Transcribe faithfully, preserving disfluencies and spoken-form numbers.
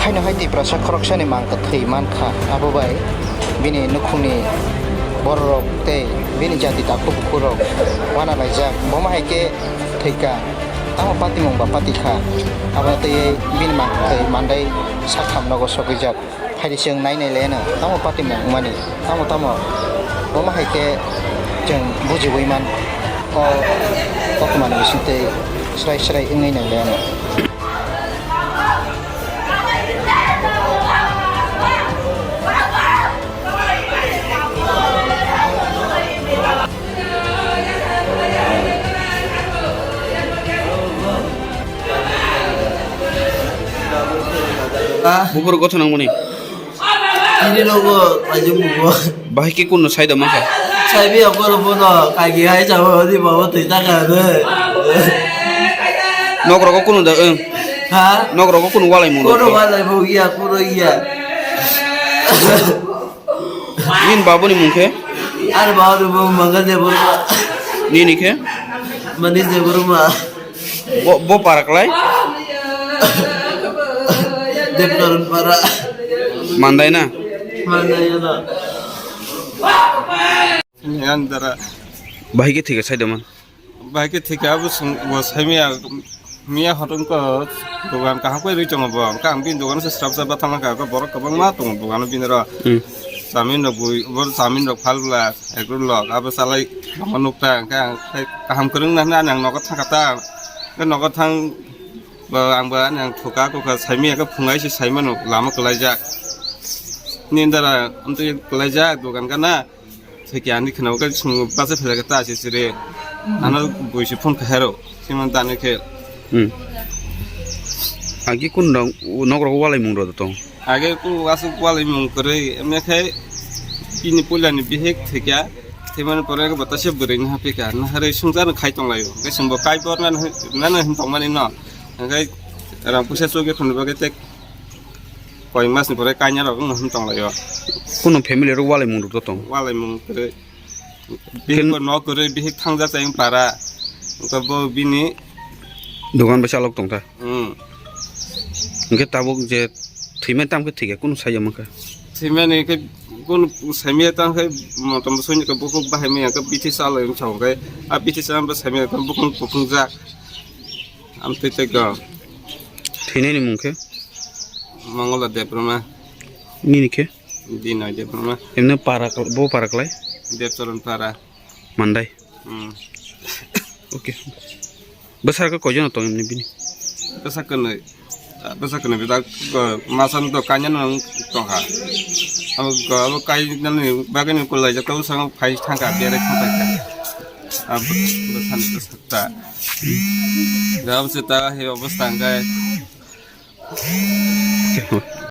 Haino hai Tiprasa khoroksani mang kwthwi mankha, abo bai bini nukhungni bororok tei bini jati takhuk bukhukrok uanalaijak. Bomo hai khe thwikha, tamo patimung ba patikha, abono twiwi bini mang kwthwi mandai sakthamnogo sogwijak. Haidi chwng nai nai leno tamo patimung wngmani, tamo tamo bomo hai khe chwng bujiwi man. O koktwmani bisingtwi srai srai wngwi nai leno. Ah. Buphuru gotho nangmani. Ini logo, aja bubo. Bahai khe kuno saida mankha? Saibi okoro bono, kagi hai jabo, di babo twi taka de. Nok rogo kuno da, eng. Ha? Nok rogo kuno walai mung. Kuno walai mung iya, kuno iya. Nini babuni mung khe? Ani babuni mung Mangal Debbarma. Nini khe? Manish Debbarma. Bo, bo para klai? Debkaron para. Mandai na? Mandai na. Yang dara. Bahai khe thika saida man. Bahai khe thika abo sung, bo saimiya, miya hoton ko dogan kaham khe rwi tongo bo. Hwnkhe ang bini dogan se srap srap bathang kha, borok kwbangma tongo dogan bini ro. Hmm. Chamin rok bui, bo chamin rok phal bla. Ekrulok, abo salai tongma nukta, hwnkhe ang tei kaham kwrwng nang hinwi ang nogo thangkha ta. Hwnkhe nogo thang, bo, ang bo ani ang thuka, kukha saimanya khe phungai se saimano lama kwlaijak. Nini dara amtwi kwlaijak dogan gana, theke ani khwnao khe chwng bachai phaikha ta se siri. Ano buisi phone khairo, simo dani khe. Hmm. Agi kun rok, nok rok walai mung rok tong? Age ku aswk walai mung kwrwi, emne khe bini puilani bihik thwikha, thwimani pore bo tase bwrwini hapikha, naharwi swngcharno khai tonglaio. Hwnkhe chwngbo kaibo nano hin tongmani no, hwnkhe rang puisa chukya khwnwi bagwi tei koi masni pore kanya rok wng hin tonglaio. Kuno family rok walai mung rok tong? Walai mung kwrwi. Bihik bo nok kwrwi, bihik thangjak chayung para. Wngkha bo bini dogan bai chalok tongkha. Hmm. Hwnkhe tabuk je thwimani tamo khe thwikha, kunu saya mankha? Thwimani khe kunu saimaya tamo khe motom soi khe bukhuk bahai maya khe bithi chalai wngkha hwnkhe a bithi chalai saimaya khe bukhuk bukhuk jak. Amtwi tei khe. Thwinani mung khe? Mangola Debbarma. Nini khe? Binoy Debbarma. Emne para kal-, bo para klai? Debcharan para. Mandai? Hmm. Okay. Bwsarok koijon tong emne bini? Bwsa kwnwi. Bwsa kwnwi bwsa, uh, masa no to kanya no tongkha. Abo, abo kainani bagwi no kwlaijak, tabuk sango phai thangkha, berai thangkha. Abo bwsani bwsa ta. Gabse ta he obostha hwnkhe.